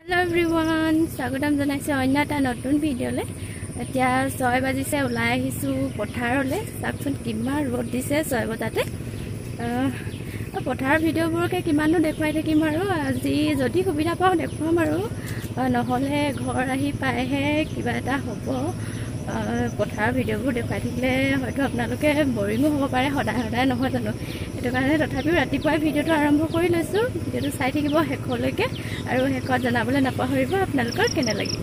Hello' everyone, স্বাগতম জনাইছোঁ অন্য এটা নতুন ভিডিঅ'লৈ। এতিয়া 6 বাজিছে, ওলাই আহিছোঁ পথাৰলৈ। চাওকচোন কিমান ৰ'দ দিছে 6 বজাতে। পথাৰৰ ভিডিঅ'বোৰকে কিমাননো দেখুৱাই থাকিম আৰু, আজি যদি সুবিধা পাওঁ দেখুৱাম আৰু, নহ'লে ঘৰ আহি পাইহে কিবা এটা হ'ব। পথাৰৰ ভিডিঅ'বোৰ দেখুৱাই থাকিলে হয়তো আপোনালোকে বৰিঙো হ'ব পাৰে, সদায় সদায় নহয় জানো? সেইটো কাৰণে তথাপিও ৰাতিপুৱাই ভিডিঅ'টো আৰম্ভ কৰি লৈছোঁ। ভিডিঅ'টো চাই থাকিব শেষলৈকে আৰু শেষত জনাবলৈ নাপাহৰিব আপোনালোকৰ কেনে লাগিল।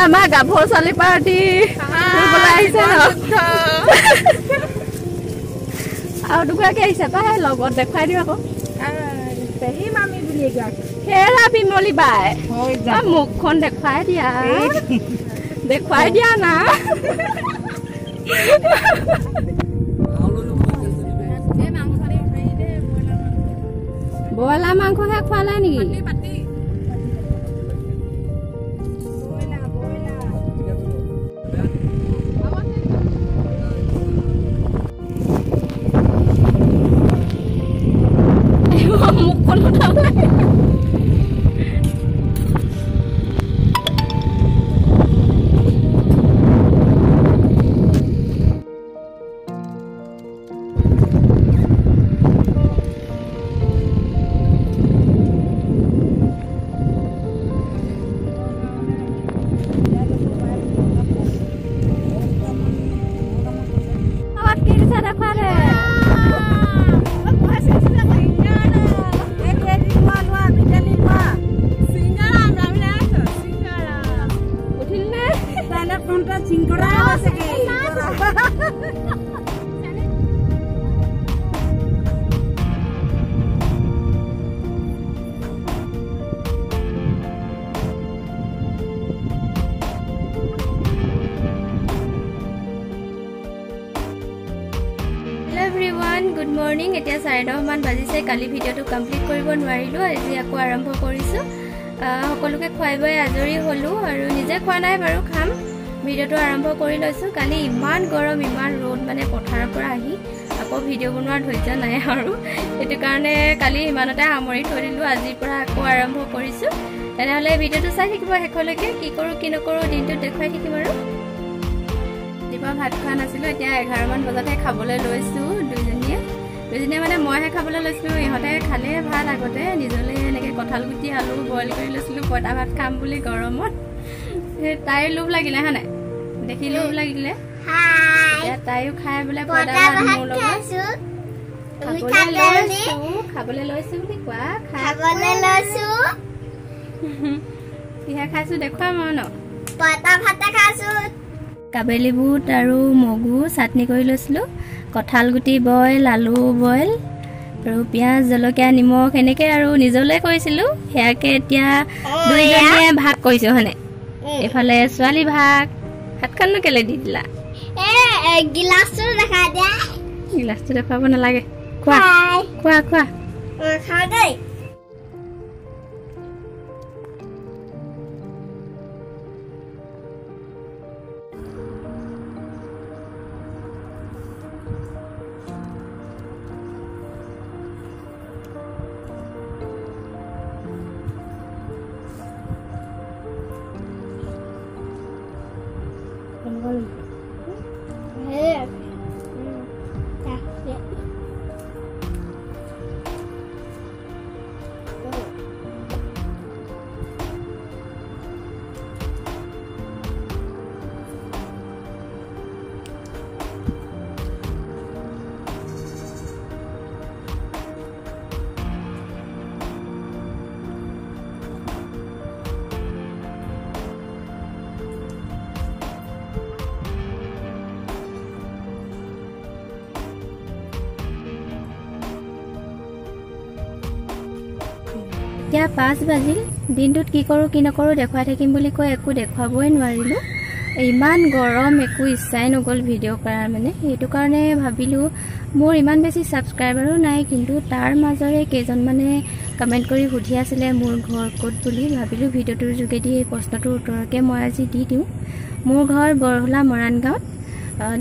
আমাৰ গাভৰু ছোৱালী পাৰ্টি আহিছে ন, আৰু দুগৰাকী আহিছে পাই লগত দেখুৱাই দিওঁ আকৌ। হেৰা বিমলি বাই, মুখখন দেখুৱাই দিয়া, দেখুৱাই দিয়া না। ব্ৰইলাৰ মাংসহে খোৱালে নেকি? মুখখন গুড মৰ্ণিং। এতিয়া 10:30মান বাজিছে। কালি ভিডিঅ'টো কমপ্লিট কৰিব নোৱাৰিলোঁ, আজি আকৌ আৰম্ভ কৰিছোঁ। সকলোকে খুৱাই বোৱাই আজৰি হ'লোঁ আৰু নিজে খোৱা নাই বাৰু, খাম। ভিডিঅ'টো আৰম্ভ কৰি লৈছোঁ। কালি ইমান গৰম, ইমান ৰ'দ, মানে পথাৰৰ পৰা আহি আকৌ ভিডিঅ' বনোৱাৰ ধৈৰ্য নাই আৰু, সেইটো কাৰণে কালি ইমানতে সামৰি থৈ দিলোঁ। আজিৰ পৰা আকৌ আৰম্ভ কৰিছোঁ। তেনেহ'লে ভিডিঅ'টো চাই থাকিব শেষলৈকে, কি কৰোঁ কি নকৰোঁ দিনটোত দেখুৱাই থাকিম। আৰু ৰাতিপুৱা ভাত খোৱা নাছিলোঁ, এতিয়া 11মান বজাতহে খাবলৈ লৈছোঁ। দুইজনীয়ে মানে মইহে খাবলৈ লৈছিলোঁ, ইহঁতে খালে ভাত আগতে। নিজলৈ এনেকৈ কঁঠাল গুটি আলু বইল কৰি লৈছিলোঁ পঁইতা ভাত খাম বুলি গৰমত। সেই তাইৰ লোভ লাগিলে, হা নাই দেখি লোভ লাগিলে, এতিয়া তাইও খাই বোলে পঁইতা ভাত মোৰ লগত খাবলৈ লৈছোঁ বুলি কোৱা। খাবলৈ লৈছোঁ, কিহে খাইছোঁ দেখুৱাম আৰু ন। পঁইতা ভাতে খাইছোঁ। কাবেলি বুট আৰু মগু চাটনি কৰি লৈছিলোঁ, কঁঠাল গুটি বইল, আলু বইল আৰু পিঁয়াজ, জলকীয়া, নিমখ এনেকৈ আৰু নিজলৈ কৰিছিলোঁ। সেয়াকে এতিয়া দুইজনীয়ে ভাগ কৰিছোঁ, হয়নে? এইফালে ছোৱালী ভাগ। হাতখননো কেলে দি দিলা? গিলাচটো দেখাই দিয়া। গিলাচটো দেখুৱাব নালাগে, খোৱা খোৱা খোৱা। খাওঁ দেই। এতিয়া 5 বাজিল। দিনটোত কি কৰোঁ কি নকৰোঁ দেখুৱাই থাকিম বুলি কৈ একো দেখুৱাবই নোৱাৰিলোঁ। ইমান গৰম, একো ইচ্ছাই নগ'ল ভিডিঅ' কৰাৰ, মানে সেইটো কাৰণে ভাবিলোঁ মোৰ ইমান বেছি ছাবস্ক্ৰাইবাৰো নাই, কিন্তু তাৰ মাজৰে কেইজনমানে কমেণ্ট কৰি সুধি আছিলে মোৰ ঘৰ ক'ত বুলি। ভাবিলোঁ ভিডিঅ'টোৰ যোগেদি এই প্ৰশ্নটোৰ উত্তৰকে মই আজি দি দিওঁ। মোৰ ঘৰ বৰহোলা মৰাণগাঁৱত,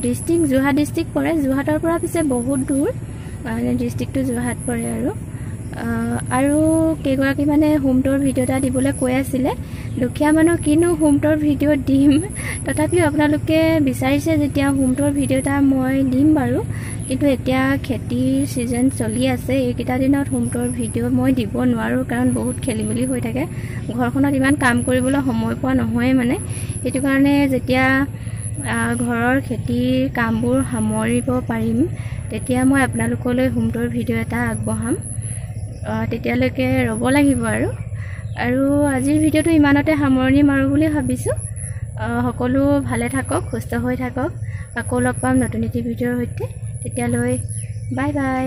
ডিষ্ট্ৰিক্ট যোৰহাট ডিষ্ট্ৰিক্ট পৰে। যোৰহাটৰ পৰা পিছে বহুত দূৰ, ডিষ্ট্ৰিক্টটো যোৰহাট পৰে। আৰু আৰু কেইগৰাকী মানে হোম টুৰ ভিডিঅ' এটা দিবলৈ কৈ আছিলে। দুখীয়া মানুহ, কিনো হোম টুৰ ভিডিঅ' দিম, তথাপিও আপোনালোকে বিচাৰিছে যেতিয়া হোম টুৰ ভিডিঅ' এটা মই দিম বাৰু। কিন্তু এতিয়া খেতিৰ ছিজন চলি আছে, এইকেইটা দিনত হোম টুৰ ভিডিঅ' মই দিব নোৱাৰোঁ, কাৰণ বহুত খেলি মেলি হৈ থাকে। ঘৰখনত ইমান কাম কৰিবলৈ সময় পোৱা নহয়ে মানে, সেইটো কাৰণে যেতিয়া ঘৰৰ খেতিৰ কামবোৰ সামৰিব পাৰিম তেতিয়া মই আপোনালোকলৈ হোম টুৰ ভিডিঅ' এটা আগবঢ়াম। তেতিয়ালৈকে ৰ'ব লাগিব। আৰু আৰু আজিৰ ভিডিঅ'টো ইমানতে সামৰণি মাৰোঁ বুলি ভাবিছোঁ। সকলো ভালে থাকক, সুস্থ হৈ থাকক। আকৌ লগ পাম নতুন এটি ভিডিঅ'ৰ সৈতে। তেতিয়ালৈ বাই বাই।